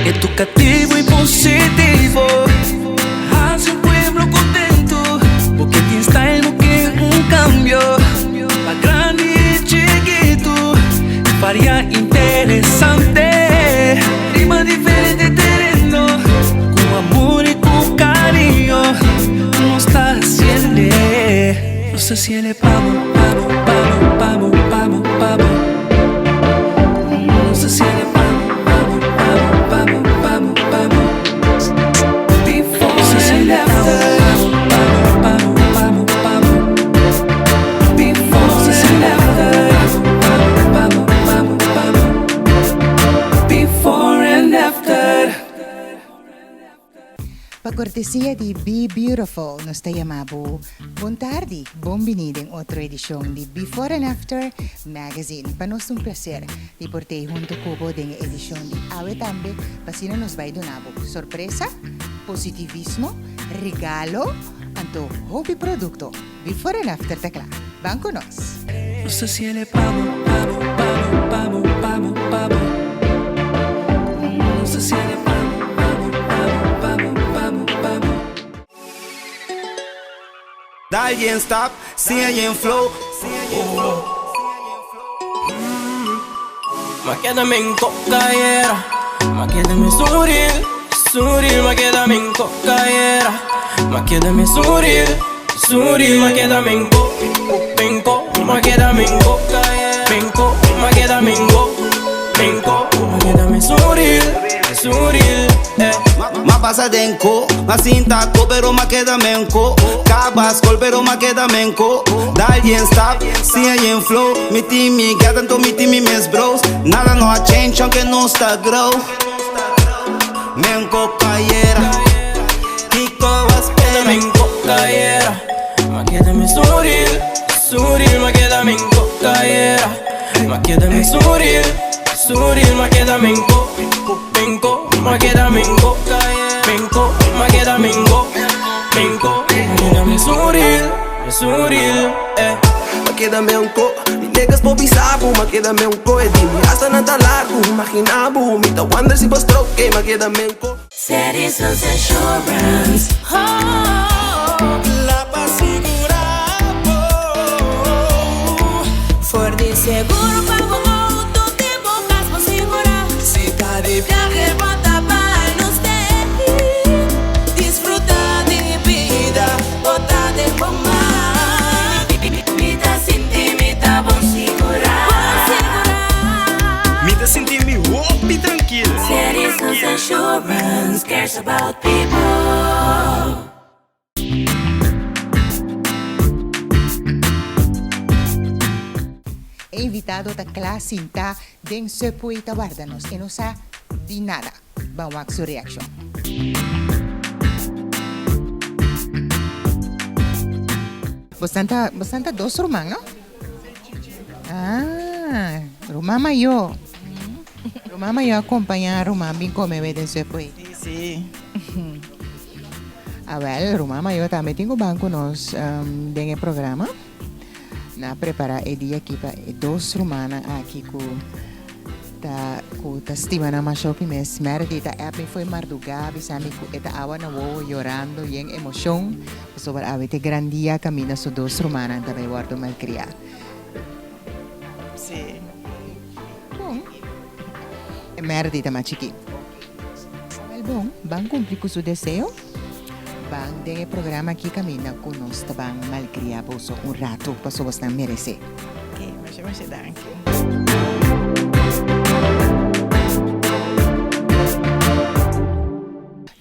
Educativo y positivo Haci un pueblo contento Bo ke tin style bo ke un cambio Pa grandi y chikito Varia interesante Riba diferente tereno Cu amor y cu cariño Nos ta haciele Nos ta haciele pa bo, pa bo, pa bo, pa bo, pa bo, pa bo Nos ta haciele pa bo, pa bo, pa bo, pa bo, pa bo, pa bo Before Nos ta haciele pa bo, pa bo, pa bo, pa bo, pa bo, pa bo Before Nos ta haciele pa bo, pa bo, pa bo, pa bo, pa bo Before and after. Pa cortesia di Be Beautiful nos ta yama bo bon tardi, bon bini den otro edicion di Before and After Magazine. Pa nos ta un placer di por tei hunto cu bo den e edicion di awe tambe pa asina nos bay duna bo sorpresa, positivismo, regalo anto hopi producto. Before and After ta cla. Ban cu nos! Nos ta ciele pa bo, pa bo, pa bo, pa bo, pa bo, pa bo. Nos ta ciele pa bo, pa bo, pa bo, pa bo, pa bo, pa bo. Dal yen stap, siña yen flow. Ma keda men kokayera, ma keda me suril, suril, ma keda men kokayera, ma keda me suril, suril, ma keda men ko, men ko, ma keda men ko, men ko, ma keda men ko, men ko, ma keda me suril, suril, eh. Ma pasa den ko, ma sinta ko, pero ma keda men ko. Kaba skol, pero ma keda men ko. Dal yen stap, siña yen flow. Mi tin mi gata, anto mi tin mi mes bros. Nada no a change, aunke nos ta grow. Men ko kayera, kiko a spera? Men ko kayera, ma keda me suril, suril, ma keda men ko kayera, ma keda me suril, suril, ma keda men ko, men ko, ma keda men ko, men ko, ma keda men ko, men ko, ma keda me suril, me suril, eh. Ma keda me un ko, mi niggas por bisa bo, ma keda me un ko, e di mi hasta nan ta largo, imagina bo, mi ta wonder si bo stroke, ey, ma keda me un ko. Citizens Insurance. Oh, La pa sigura bo. For di seguro pa bo auto, di bo cas bo sigura. Si ta di viahe bo ta bay nos tey. Disfruta di bida, bo ta den bo man. Mi ta sinti mi ta bon sigura. Bon sigura. Mi ta sinti mi hopi trankil. Citizens Insurance cares about people. E invitado ta kla sintá den Subway ta warda nos. E no sa di nada. Ban wak su reakshon. Bosan ta, bosan ta dos ruman, no? Ah, ruman mayó. Ruman mayó a kompañá ruman bin kome wei den Subway. Sí, sí. Awel, ruman mayó tambe tin ku ban ku nos den e programa. Nan a prepara e dia aki pa e dos rumannan aki ku ta ku ta stima nan masha hopi mes. Merdi ta app mi fo'i mardugá bisa mi ku e ta awa na wowo yorando yen emoshon pasobra awe ta e gran dia kaminda su dos rumannan ta bai wòrdu malkriá. Sí. Bon, e Merdi ta mas chikí. Awel bon, ban kumpli ku su deseo. Ban den e programa aki kaminda ku nos ta ban malkria boso un ratu pasobra bosnan meresé. Ok, masha masha danki.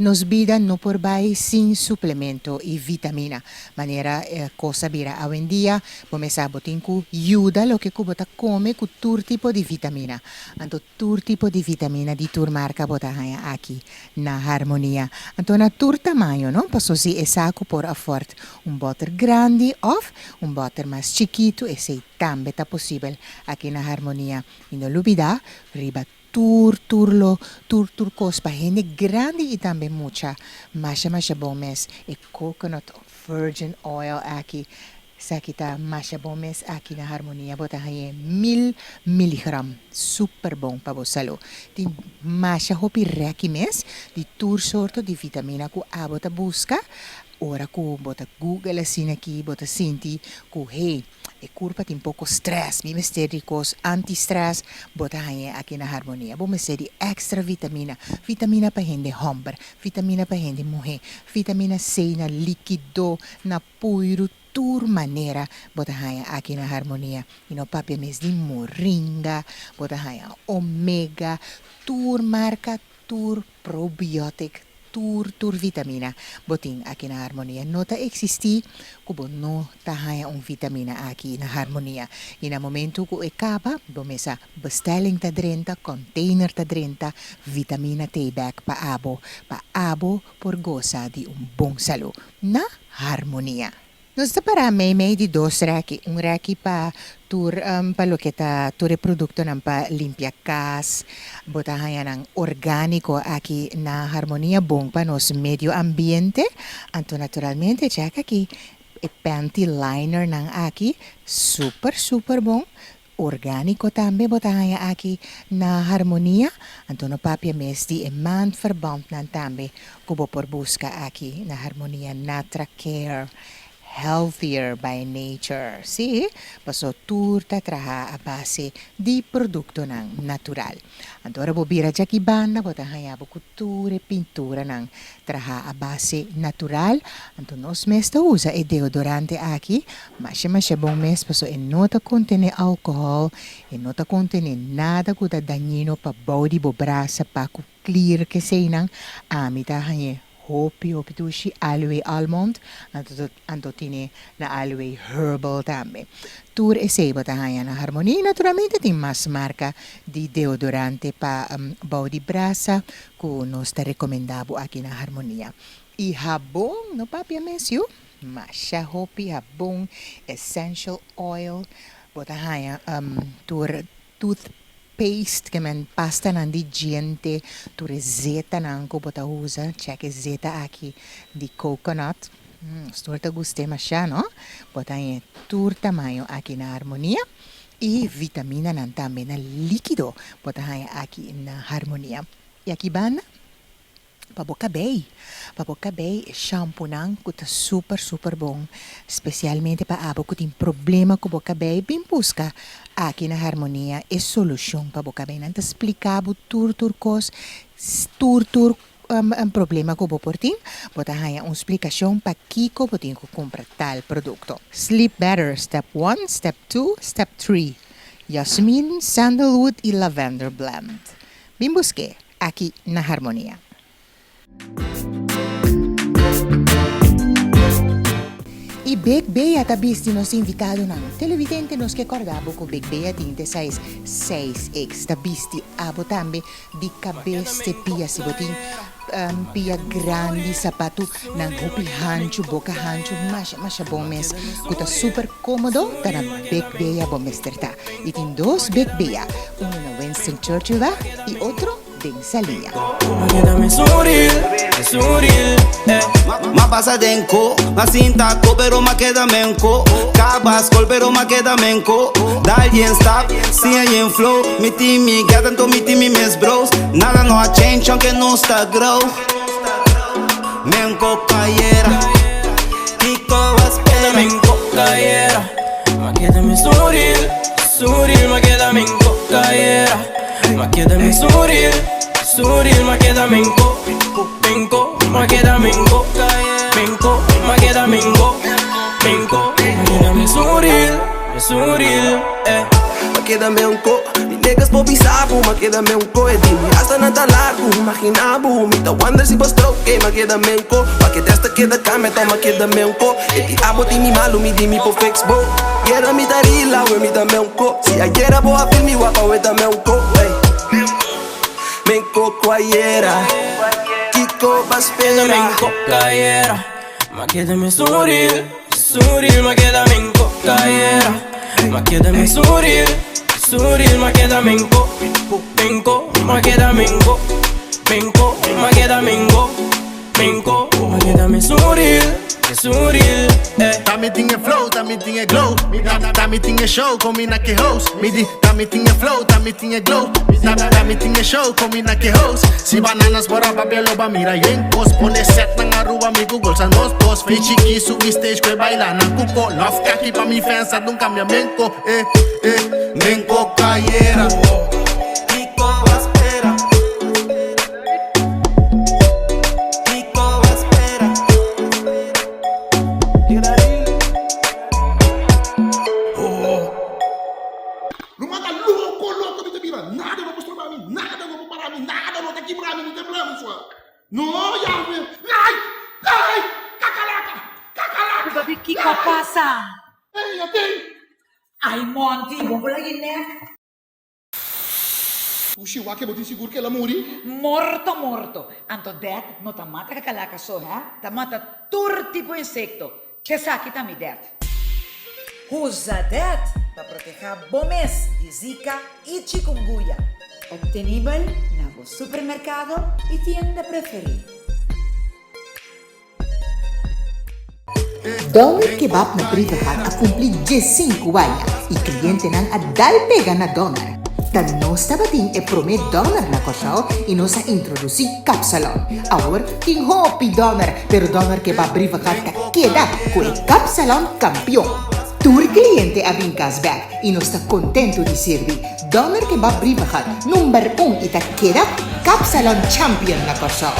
Nos bida no por bai sin suplemento i vitamina. Manera e kos a bira awendia, bo mester bo tin ku yuda loke ku bo ta kome ku tur tipo di vitamina. Anto Tur tipo di vitamina di tur marca bo ta haña aki na Harmonia. Anto na tur tamaño, no? Paso si e sa cu por afford un boter grandi of un boter mas chikitu, esey tambe ta posibel aki na Harmonia. Y no lubida riba tur tur lo tur tur cos pa hende grandi y tambe mucha. Masha masha bon mes e coconut virgin oil aki. Esaki ta masha bon mes aki na Harmonia bo ta hañ'e 1000 miligram super bon pa bo salú. Tin masha hopi rèki mes di tur sorto di vitamina ku abo ta buska. Ora ku bo ta google asina aki bo ta sinti ku hey e kurpa tin poko stress mi mester di kos anti stress bo ta hañ'e aki na Harmonia. Bo mester di extra vitamina, vitamina pa hende hòmber, vitamina pa hende muhé, vitamina C na likido, na puiru tur manera bo ta haña aki na Harmonia. I no papia mes di moringa, bo ta haña omega, tur marka, tur probiotic, tur tur vitamina bo tin aki na Harmonia. No ta eksistí ku bo no ta haña un vitamina aki na Harmonia. I na momentu ku e kaba, bo mesa bestelling ta drenta, container ta drenta, vitamina t'ei bèk pa abo, pa abo por gosa di un bon salú na Harmonia. Nos ta pará meimei di dos rèki, un rèki pa tur pa loke ta tur e produktonan pa limpia kas, bo ta haña nan orgániko aki na Harmonia, bon pa nos medio ambiente. Anto naturalmente chèk aki e panty linernan aki super super bon, Orgániko tambe bo ta haña aki na Harmonia. Anto no papia mes di e maandverbandnan tambe ku bo por buska aki na Harmonia Natra Care, Healthier by Nature. Sí, paso tur ta traha a base di produktonan natural. Anto ora bo bira djaki banda bo ta haña bo ku tur e pinturanan traha a base natural. Anto nos mes ta usa e deodorante aki masha masha bon mes paso e no ta kontene alkohòl, e no ta kontene nada ku ta dañino pa bou di bo brasa pa ku klier keseinan. Ami ta hañ'e hopi hopi dushi aloe almond anto anto tine na aloe herbal tambe. Tur esei bo ta haña na Harmonia y naturalmente tin mas marca di deodorante pa bou di brasa cu nos ta recomenda bo aki na Harmonia. Y habon, no papia mes yu, masha hopi habon, essential oil, bo ta haña tur tooth paste ke men pastanan di djente, tur e zetanan ku bo ta usa, chèk e zeta aki di coconut, nos tur ta gust'é mashá no, bo ta haña tur tamaño aki na Harmonia i vitaminanan tambe na líkido bo ta haña aki na Harmonia. I aki banda Pa bo kabei, pa bo kabei e shamponan ku ta super super bon, spesialmente pa abo ku tin problema ku bo kabei, bin buska aki na Harmonia e solushon pa bo kabei. Nan ta splika bo tur tur kos, tur tur problema ku bo por tin, bo ta haña un splikashon pakiko bo tin ku kumpra tal produkto. Sleep better, step one, step two, step three, Jasmin, sandalwood i lavender blend. Bin busk'é aki na Harmonia. I Big Bea ta bisti nos invitadonan. Televidente nos ke kòrda bo ku Big Bea tin te size 6X. Ta bisti abo tambe di kabes te pia. Si bo tin pia grandi, sapatu nan hopi hanchu, boka hanchu, masha masha bon mes ku ta super kómodo ta na Big Bea bo mester ta. I tin dos Big Bea, unu na Winston Churchillweg i otro den Saliña. Ma pasa den ko, ma sinta ko pero ma keda men ko. Kaba skol pero ma keda men ko. Dal yen stap, siña yen flow. Mi tin mi gata anto mi tin mi mes bros. Nada no a change aunke nos ta grow. Men ko kayera, kiko a spera. Men ko kayera, ma keda mi suril, suril ma keda men ko kayera. Ma keda mi suril, suril ma keda men ko, men ko, ma keda men ko, men ko, ma keda men ko, men ko, ma keda mi suril, mi suril, eh. Ma keda me un ko, mi niggas por bisa bo, ma keda me un ko. E di mi hasta nan ta largu, imagina bo, mi ta wonder si bo stroke, eh, ma keda me un ko. Pa ke testa keda cambia, to ma keda me un ko. E di abo di mi malu, mi di mi por fix bo. Yera mi ta rila, we mi ta me un ko. Si ayera bo a feel mi wapa, we ta me un ko, ey. Men ko cuayera, kiko ba spera. Men ko cayera, ma keda mi suril, suril, ma keda men ko cayera. Ma keda mi suril, suril, ma keda men ko, men ko, ma keda men ko, men ko, ma keda men ko, men ko, ma keda mi suril. Surreal, eh. Tambe tin e flow, tambe tin e glow. Tambe tin e show, combina cu host. Mi di, tambe tin e flow, tambe tin e glow. Tambe tin e show, combina cu host. Si bananas por a papia loba mira yen cos. Pone set nan Aruba mi Google sa nos dos. Fei chiki subi stage kwe baila nan cuco. Love kaki pa mi fans a dun cambia menco. Eh, eh, menco cayera. Kiko bo a spera? Kiko bo a spera? Ruman ta loko loko mi ta bira nada no por stroba mi nada no por para mi nada no ta kibra mi mi ta bla mi sua no yahwe ai ai kakalaka kakalaka Papi, kiko a pasa? Ey atei. Ay Monty, bo por lagi nek. Pushi wak bo tin sigur ku el a muri? Morto morto. Anto det no ta mata kakalaka so he, ta mata tur tipo insekto. Esaki ta mi det. Usa det pa proteha bo mes di Zika i chikungunya. Obtenibel na bo supermerkado i tienda preferí. Doner Kebab na Brievengat a kumpli diesinku aña i klientenan a dal pega na doner. Ta nos tabatin e promé doner na Kòrsou i nos a introdusí kapsalon. Awor tin hopi doner, pero Doner Kebab Brievengat ta keda ku e kapsalon kampion. Tur kliente a bin kas bèk i nos ta kontentu di sirbi Doner Kebab Brievengat number un i ta keda kapsalon champion na Kòrsou.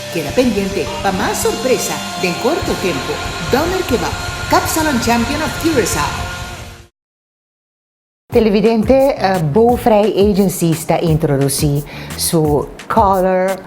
Keda pendiente pa mas sorpresa den korto tempu. Doner Kebab, Kapsalon Champion of Curaçao. Televidente, Bouwvrij Agencies ta introduci su Color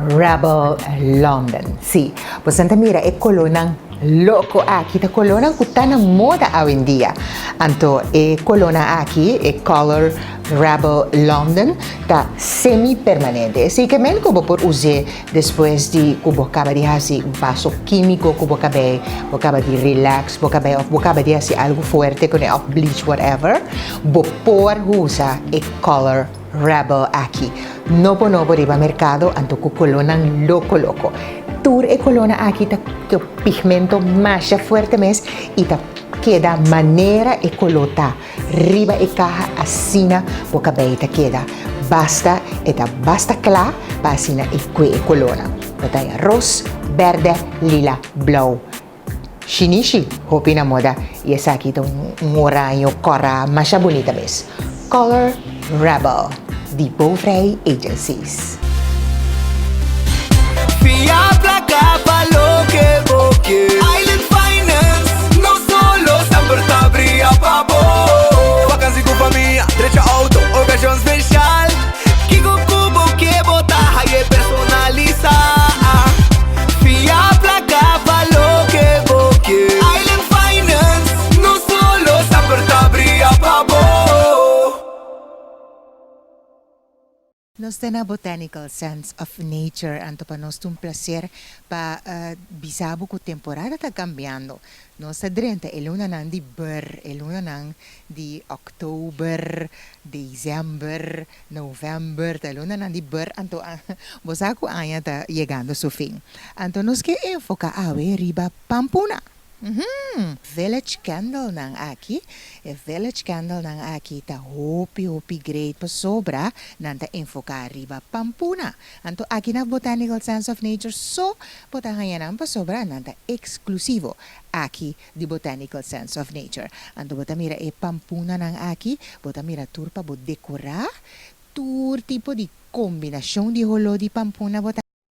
Rebel London. Si, boso ta mira e colornan loco aki, ta colornan cu ta na moda awendia. Anto e colornan aki, e Color Rebel London, ta semi-permanente. Esey ke men cu bo por us'e Despues di ku bo kaba di hasi un paso kímiko ku bo kabei, bo kaba di relax bo kabei òf bo kaba di hasi algu fuerte kuné òf bleach whatever, bo por usa e Color Rebel aki. Nobo nobo riba merkado anto ku kolónan loko loko. Tur e kolónan aki ta ku pigmento masha fuerte mes i ta keda manera e koló ta. Riba e kaha asina bo kabei ta keda basta e ta basta kla pa asina e kue e kolónan. Bo ta haña ros, bèrdè, lila, blou, shinishi hopi na moda i esaki ta un oraño kòrá masha bunita mes. Color Rebel di Bouvrij Agencies. Fia placa pa loke bo ke. Island Finance, no solo semper ta bria pa bo. Vakantie cu famia, drecha auto, ocasion special. Kico cu bo ke bo ta haye personalisa. Fia placa pa loke bo ke. Island Finance, no solo semper ta bria pa bo. Nos ta na Botanical Sense of Nature, anto pa nos ta un placer pa bisa bo cu temporada ta cambiando. Nos ta drenta e lunanan di ber, e lunanan di october, december, november, ta e lunanan di ber, anto bo sa cu aña ta yegando su fin. Anto nos ke enfoca awe riba pampuna. Uhmm! Village candle nan aki, e village candle nan aki ta hopi hopi great pasobra nan ta enfoca riba pampuna. Anto aki na Botanical Sense of Nature so bo ta haña nan pasobra nan ta exclusivo aki di Botanical Sense of Nature. Anto bo ta mira e pampuna nan aki, bo ta mira tur pa bo decora, tur tipo di combinacion di holo di pampuna bo ta.